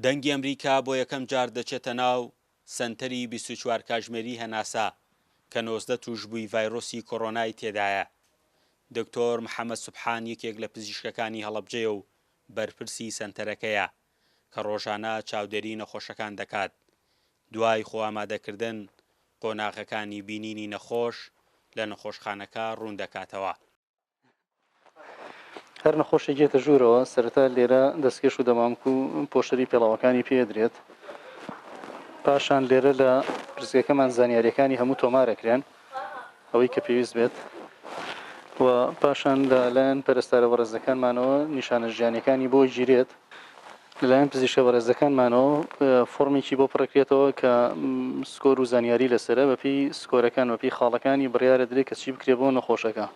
دەنگی ئەمریکا بۆ یەکەم جار دەچێتە ناو سەنتەری 24 کاژمێری هەناسە کە 19 تووشبووی ڤایرۆسی کۆرۆنای تێدایە. دکتۆر محەمەد سوبحان یەکێک لە پزیشکەکانی هەڵەبجەیە و بەرپرسی سەنتەرەکەیە کە ڕۆژانە چاودێری نەخۆشەکان دەکات. دوای خۆئامادەکردن قۆناغەکانی بینینی نەخۆش لە نەخۆشخانەکە ڕوون دەکاتەوە. هەر نەخۆشێک یەتە ژوورەوە سەرەتا لێرە دەستکێش و دەمامک و پۆشەری پێڵاوەکانی پێ ئەدرێت، پاشان لێرە لە پرسگەکەمان زانیاریەکانی هەموو تۆمار ئەکرێن ئەوەی کە پێویست بێت و پاشان لە لایەن پەرستارە بەڕێزەکانمانەوە نیشانە ژیانیەکانی بۆ گیرێت. لەلایەن پزیشکە بەڕێزەکانمانەوە فۆڕمێکی بۆ پڕکرێتەوە کە سکۆر و زانیاری لەسەرە، بەپێی سکۆرەکان بەپێی خاڵەکانی بڕیارە درێت کە چی بکرێت بۆ نەخۆشەکە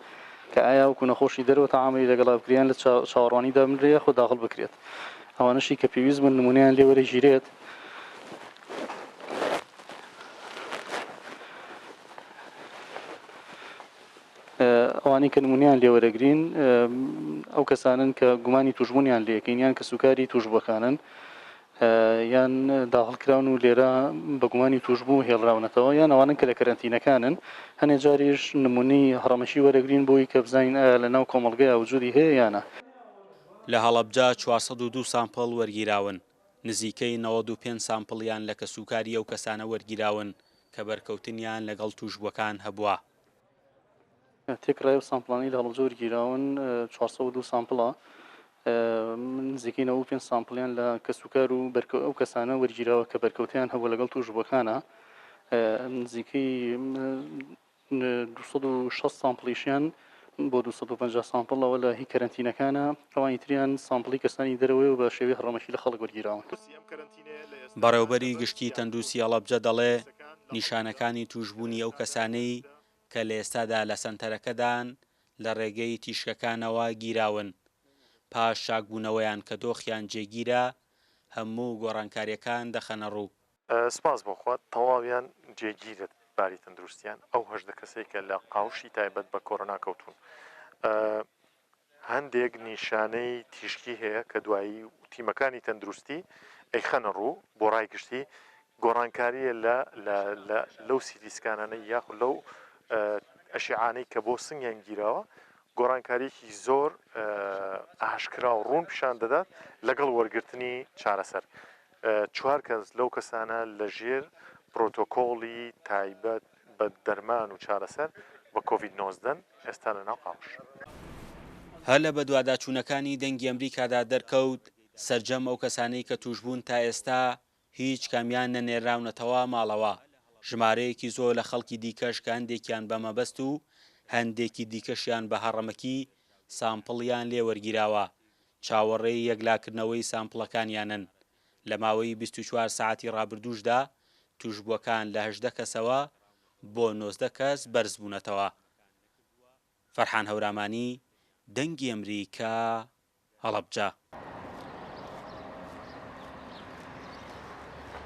کە ئایا وەکو نەخۆشی دەرەوە تەعامولی لەگەڵا بکرێت یان لە چاوەڕوانی دابنرێت یاخود داخڵ بکرێت ئەوانەشی کە پێویست بوون نمونەیان لێ وەرەگیرێت. ئەوانەی کە نمونەیان لێ وەرەگرین ئەو کەسانەن کە گومانی توشبوونیان لێکەین یان کەسوکاری توشبووەکانن یان داخڵکراون و لێرە بە گومانی توشبوو هێڵراونەتەوە یان ئەوانەن کە لە کەرەنتینەکانن هەنێ جاریش نمونەی هەڕەمەکی وەرەگرین بۆی کە بزانین ئایا لە ناو کۆمەڵگەیا وجودی هەیە یان نا. لە هەڵەبجە 402 سامپڵ وەرگیراون، نزیکەی 95 سامپڵیان لە کەسوکاری ئەو کەسانە وەرگیراون کە بەرکەوتنیان لەگەڵ تووشبووەکان هەبووە. تێکڕای ئەو سامپڵانەی لە هەڵەبجە وەرگیراون 402 سامپڵە، نزیکەی 95 سامپڵیان لە کەسوکار و ئەو کەسانە وەرگیراوە کە بەرکەوتەیان هەبووە لەگەڵ تووشبووەکانە، نزیکەی 260 سامپڵیشیان بۆ 250 سامپڵ ئەوە لە هی کەرەنتینەکانە، ئەوانی تریان سامپڵی کەسانی دەرەوەیە و بە شێوەی هەڕەمەکی لە خەڵک وەرگیراون. بەڕێوبەری گشتی تەندروستی هەڵەبجە دەڵێ، نیشانەکانی تووشبوونی ئەو کەسانەی کە لە ئێستادا لە سەنتەرەکەدان لە ڕێگەی تیشکەکانەوە گیراون، پاش چاکبوونەوەیان کە دۆخیان جێگیرە، هەموو گۆڕانکارییەکان دەخەنەڕوو. سپاس بۆ خوا تەواویان جێگیرە باری تەندروستیان، ئەو 18 کەسەی کە لە قاوشی تایبەت بە کۆرۆنا کەوتوون هەندێک نیشانەی تیشکی هەیە کە دوایی تیمەکانی تەندروستی ئەیخەنە ڕوو بۆ ڕای گشتی، گۆڕانکارییە لە لە لە لەو سیتی سکانانەی یاخود لەو ئەشیعانەی کە بۆ سنگیان گیراوە گۆڕانکارییەکی زۆر ئاشکرا و ڕوون پیشان دەدات لەگەڵ وەرگرتنی چارەسەر. چوار کەس لەو کەسانە لەژێر پرۆتۆکۆڵی تایبەت بە دەرمان و چارەسەر بە کۆڤید 19 ئێستا لە ناو قاوش. هەر لە بەدواداچوونەکانی دەنگی ئەمریکادا دەرکەوت، سەرجەم ئەو کەسانەی کە تووشبوون تا ئێستا هیچ کامیان نەنێراونەتەوە ماڵەوە، ژمارەیەکی زۆر لە خەڵکی دیکەش کە هەندێکیان بە مەبەست و هەندێکی دیکەشیان بە هەڕەمەکی سامپڵیان لێ وەرگیراوە، چاوەڕێی یەکلاکردنەوەی سامپڵەکانیانن. لە ماوەی 24 سەعاتی ڕابردووشدا تووشبووەکان لە 18 کەسەوە بۆ 19 کەس بەرزبوونەتەوە. فەرحان هەورامانی، دەنگی ئەمریکا، هەڵەبجە.